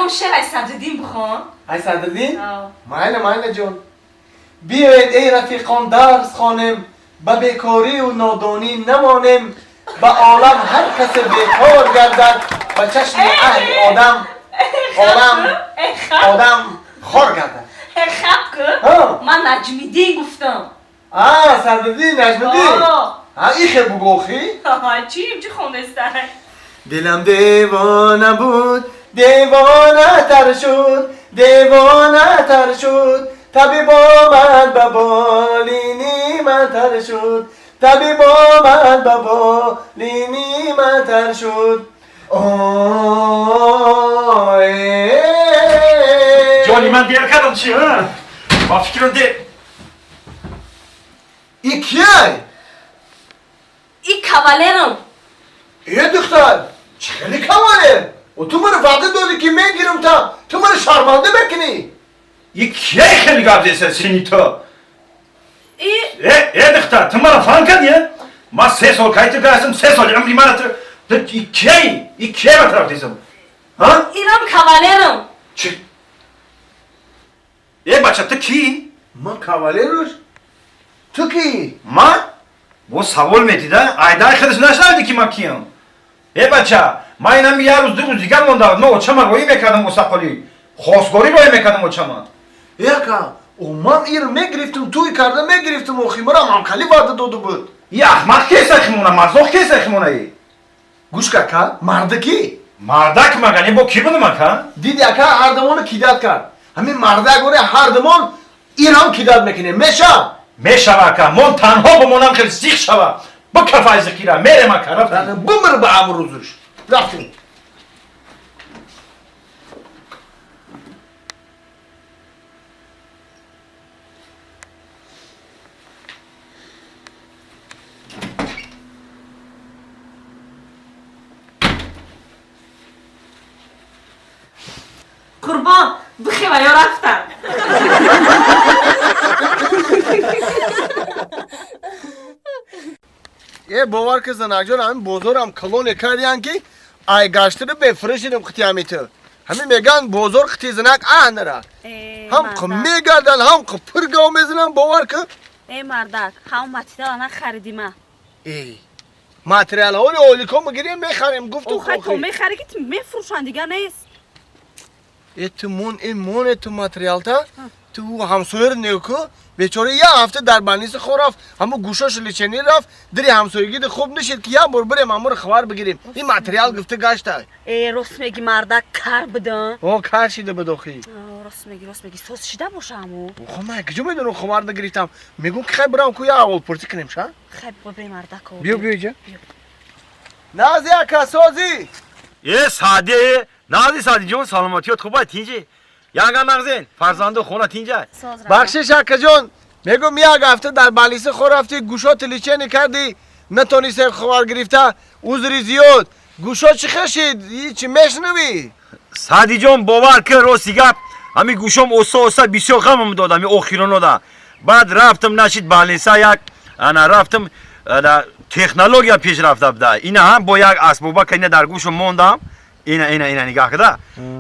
Ягон шеър ай Садриддин бихон. Ай Садриддин? Майла, майла ҷон. Биёед, эй рафиқон, дарс хонем, ба бекорию нодонӣ намонем, ба олам ҳар касе бекор гардад, ба чашми аҳли одам олам одам хор гардад. Хаб ку, ман Наҷмиддин гуфтам. А, Садриддин, Наҷмиддин, а ихе бугохӣ. Чӣ чӣ хондестай? Дилам девона буд, девонатар шуд, девонатар шуд, табиб омад, ба болини ман тар шуд, табиб омад, ба болини ман тар шуд. Ҷони ман, дер кардам чи? Ба фикрам дер. И кияй? И кавалерам. Э, духтар, чӣ хеле кавалер? Ту маро ваъда додӣ, ки мегирам, та ту маро шарманда мекунӣ. И кияй хеле гап зеса сини ту? И Э, э, духтар, ту маро фан кардӣ? Ман 3 сол кай ту гаштам, 3 соли умри мана ту и кияй, и кияй ба тараф десам? Ирам кавалерам. Чи? Э, бача, ту кӣ? Ман кавалеруш, ту кӣ? Ман? Бо савол медида, айдай худаш нашнавиди, ки ман киям. Э, бача, ман инами як рӯз, 2 рӯз дигар монда, ман очама роӣ мекардам, осақоли хосгорӣ роӣ мекардам очама. Э, ака, ман ир мегирифтум, туй карда мегирифтум, охи марам ҳамкали ваъда дода буд. И аҳмақ кеса химона, мазоқ кеса химона и. Гӯш ка, ака, мардакӣ? Мардак магани бо ки будам, ака? Диди, ака, ҳардамоно кидать кард, ҳамин мардак оре ҳардамон ирам кидать мекунем, мешав? Мешава, ака, мон танҳо бимонам, хеле зиқ шава, бикафай зиқира, мерем, ака, рафтем. Бимир ба амрӯзуш, рафтем. Қурбон, бихева ё рафтам. Е, бовар ки, занакҷон, ҳамин бозорам калоне кардиян, ки ай гаштири бефурӯшидим қитиами ту. Ҳамин меган, бозор қити занак аҳнара ҳам қи мегардан, ҳам қи пир гав мезанам, бовар ки. Э, мардак, ҳам материала нахаридима. Э, материалҳои олико мегирем, мехарем, гуфту. Охай, то мехари, ки мефурӯшанд, дига нест. Э, ту мон, э, моне, ту материалта ту ҳамсояро неку, бечора як ҳафта дар больница хор рафт, ҳамо гӯшош лечение рафт, дири ҳамсоягиди хуб нишид, ки як бор бирем, ҳаморо хабар бигирем. Ин материал гуфта гашта. Э, рост меги, мардак, кар будам. О, кар шида буд, охи. Рост меги, рост меги, соз шида боша ҳамо. Хо, ман куҷо медонам, хабар нагирифтам. Мегӯм, ки хай бирам ку, як аввалпурсӣ кунем, ша. Хай, бибре, мардак. Биё, биё иҷа. Нази, ака, созӣ? Э, Саъди, нази, Саъдиҷон, саломатиёт хубай, тинҷи? Янга нағзен, фарзанду хона тинҷай? Бахшиш, акаҷон, мегӯм, як ҳафта дар больница хор рафтӣ, гӯшоти лечение кардӣ, натонистем хабар гирифта, узри зиёд. Гӯшо чӣ хешид, чӣ мешунавӣ? Саъдиҷон, бовар кун, рости гап, ҳамин гӯшом оста оста бисёр ғамам дод ҳамин охиронода. Баъд рафтам, нашид, больница як ана рафтам, ана технология пеш рафта буда, ина ҳам бо як асбоба ка ина дар гӯшам мондам, ина, ина, ина, нигаҳ када,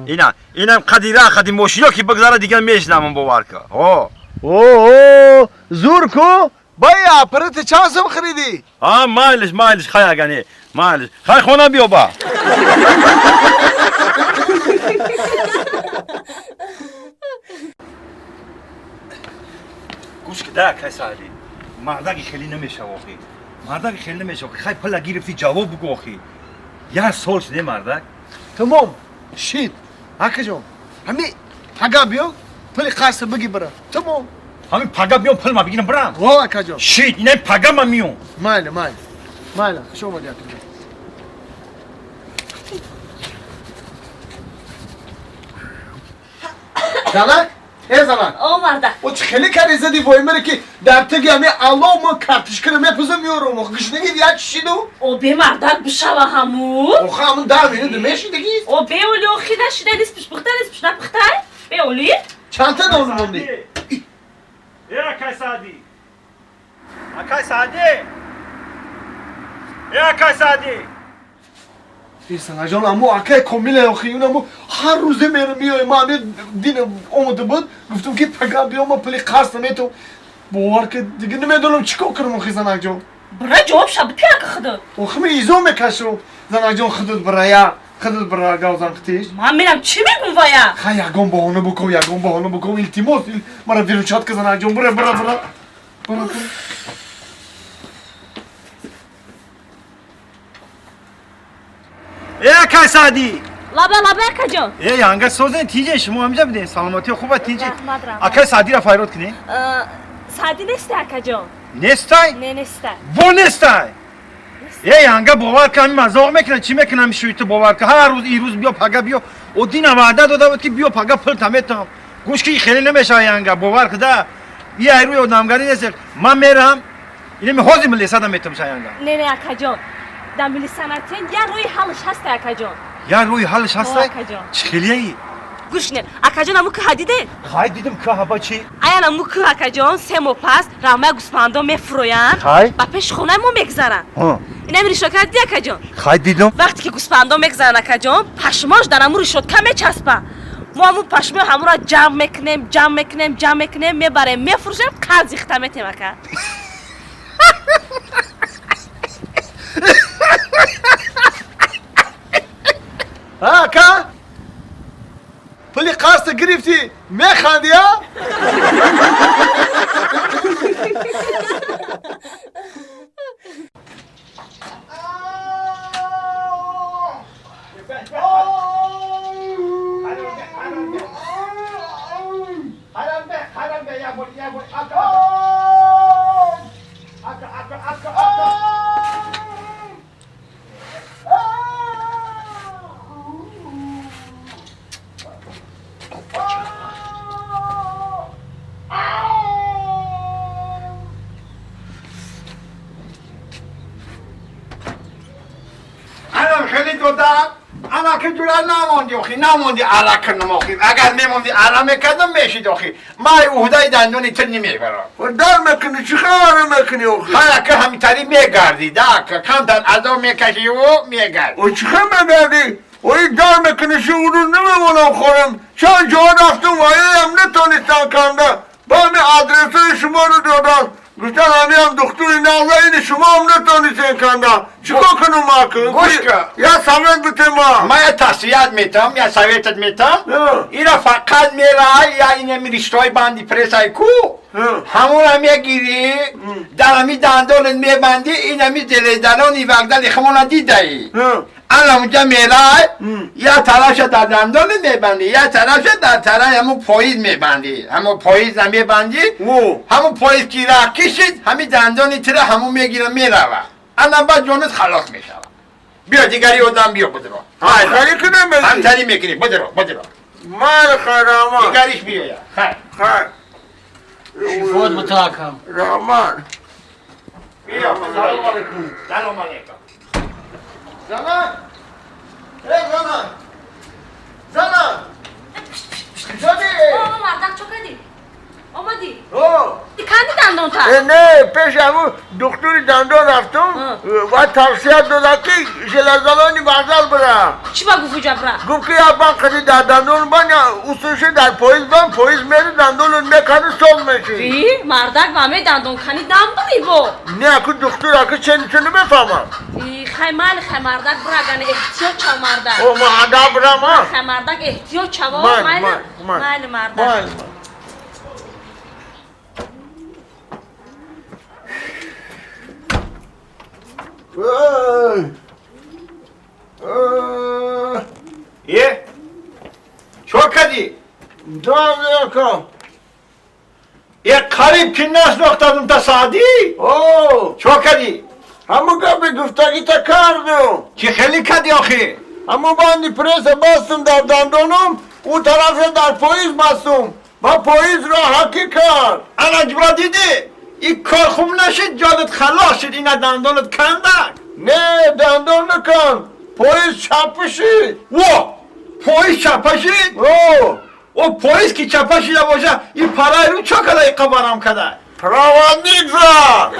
ина, инам қади ра қади мошино ки бигзара, дигар мешинамам, бовар кун, ҳо. О, зур ку! Бай, аппарати чанд сум харидӣ? А, майлиш, майлиш, хай, агане майлиш, хай, хона биё ба. Гӯш кида, кай Саъди, мардаги хеле намешава, охи, мардаги хеле намешава. Хай, пула гирифти, ҷавоб бугӯ, охи, як сол шуде, мардак. Тамом шид, акаҷон, ҳами пага биё, пули қарза биги, бира, тамом. Ҳамин пага биём, пул ма бигирам, бирам? О, акаҷон. Шид, ина пага ма миём. Майли, майли, майли, хуш омадӣ, акаҷон. Занак, э, занак! О, мардак. О, чӣ хеле карди, зади воймаре, ки дар теги ҳами алло ма картишкара мепузам, меёрам, гишнаги як шиду. О, бемардак, бишава ҳаму. Охи, ҳамун 10 минут мешидагӣ. О, беоли, охи, нашида нист, пишпухта нист, пишнапухтай, беоли. Чандта дона монди? Э, акай Саъдӣ, акай Саъдӣ, э, акай Саъдӣ. Санаҷон, аммо акай Комиле охи, унамо ҳар рӯзе мерам миёй, ман дин омада буд, гуфтам ки пага биё, ма пули қарз наметам. Бовар ки дига намедонам чӣ кор кунам охи занакҷон. Бира ҷавоб ша бити ака худат. Охи ме изо мекашам. Занакҷон худат бирая, худат бира гавзан қитиш. Ман мерам чӣ мегум вая? Ха ягон баҳона букун, ягон баҳона букун, илтимос, мара виручат ка занакҷон, бира бира бира. Бира бира. Э акай Саъдӣ. Лаба лаба акаҷон. Э янга созен тиҷе шумо ҳамиҷа биден саломатӣ хуба тиҷе. Раҳмат, раҳмат. Акай Саъдиро файрод кунед. Саъдӣ нестай акаҷон. Нестай? Не нестай. Во нестай. Э янга бовар кун ҳамин мазоқ мекунад чӣ мекунам шӯи ту бовар кун ҳар рӯз ирӯз биё пага биё. О дина ваъда дода буд ки биё пага пул таметам. Гӯш ки хеле намешава янга бовар куда. И айрӯи одамгарӣ нест. Ман мерам инами ҳозир милисада метам ша янга. Не не акаҷон. Дар милисанатен як рӯи ҳаллаш ҳастай акаҷон. Як рӯи ҳаллаш ҳастай? Акаҷон. Чӣ хелияи? Гӯш не, акаҷон аму кӯҳа диде? Хай дидим кӯҳа ба чӣ? Аян аму кӯҳ акаҷон се моҳ пас рамаи гӯспандон мефуроянд. Хай. Ба пеши хонаи мо мегзаранд. Инами решотка диди акаҷон? Хай дидум. Вақте ки гӯспандон мегзаранд акаҷон, пашмош дар аму решотка мечаспа. Мо аму пашмои ҳамуро ҷамъ мекунем, ҷамъ мекунем, ҷамъ мекунем, мебарем, мефурӯшем, қарз ихта метем ака. Ака? Пули қарзта гирифтӣ, механдӣ, а? نموندی عرق کنم آخی اگر میموندی عرق میکردم میشید آخی ما عهده دندونی تو نمیبرم و در میکنی چی خبر میکنی آخی حالا که همینطوری میگردی ده که کمتر عذاب میکشی و میگردی و چی خبر میگردی و این در میکنی شو اون رو نمیمونم خورم چند جا رفتم و هم نتونستم کنده با همین آدرس شما رو دادن گفتن همین هم دکتر نغزه اینه شما هم نتونستین کنده چیکار کنم ما گوش کن یا سوید بته ما ما یه تحصیلات میتم یا سویتت میتم اینا فقط میره یا این میریشتای بندی پرسای کو همون هم میگیری در همی دندانت میبندی این همی زلزلانی وقدل خمون دیده ای الان اونجا میره یا تراش در دندان میبندی یا تراش در ترای همون پاییز میبندی همون پاییز هم میبندی همون پاییز که را کشید همین دندانی تره همون میگیره میروه الان بعد جانت خلاص میشود. بیا دیگری آدم بیا بدرو. همکاری کنم بزی. همکاری میکنی بدرو بدرو. مال خیرامان. دیگریش بیا یا. خیر. خیر. شفود متاکم. رحمان. بیا سلام علیکم. سلام علیکم. زنان. ای زنان. زنان. کجایی؟ آقا مردک چه کردی؟ آمدی؟ آه. کندی دندان تا؟ نه پیش همون دکتر دندان رفتم و توصیه دادن که ژلزلانی وزل برم. چی با گفت جبره؟ گفت که یا من قدی در دندان من اصولش در پاییز من پاییز میره دندان میکنه صاف میشه. ای مردک و همه دندان کنی دم بری با. نه اکو دکتر اکو چه میتونه بفهمم. ای خیلی خیلی مردک برا گنه احتیاط چا مردک. او ما عدا برم ها. خیلی مردک احتیاط چا با. مال مال مال مردک. یه چه کردی؟ دارم یه قریب که نشناختم تا سعدی؟ اوه چه کردی؟ همون گپی گفتگی تا کردم. چی خیلی کردی آخی؟ همون بندی پرس بستم در دندانم اون طرف در پاییز بستم و پاییز را حکی کرد. انا جبرا دیدی؟ این کار خوب نشد جانت خلاص شد این دندانت کندک. نه دندان نکن پاییز چپه شد. و پاییز چپه شد؟ او او پاییز که چپه شده باشه این پرای رو چه کده این قبرم کده؟ پروندیک زد.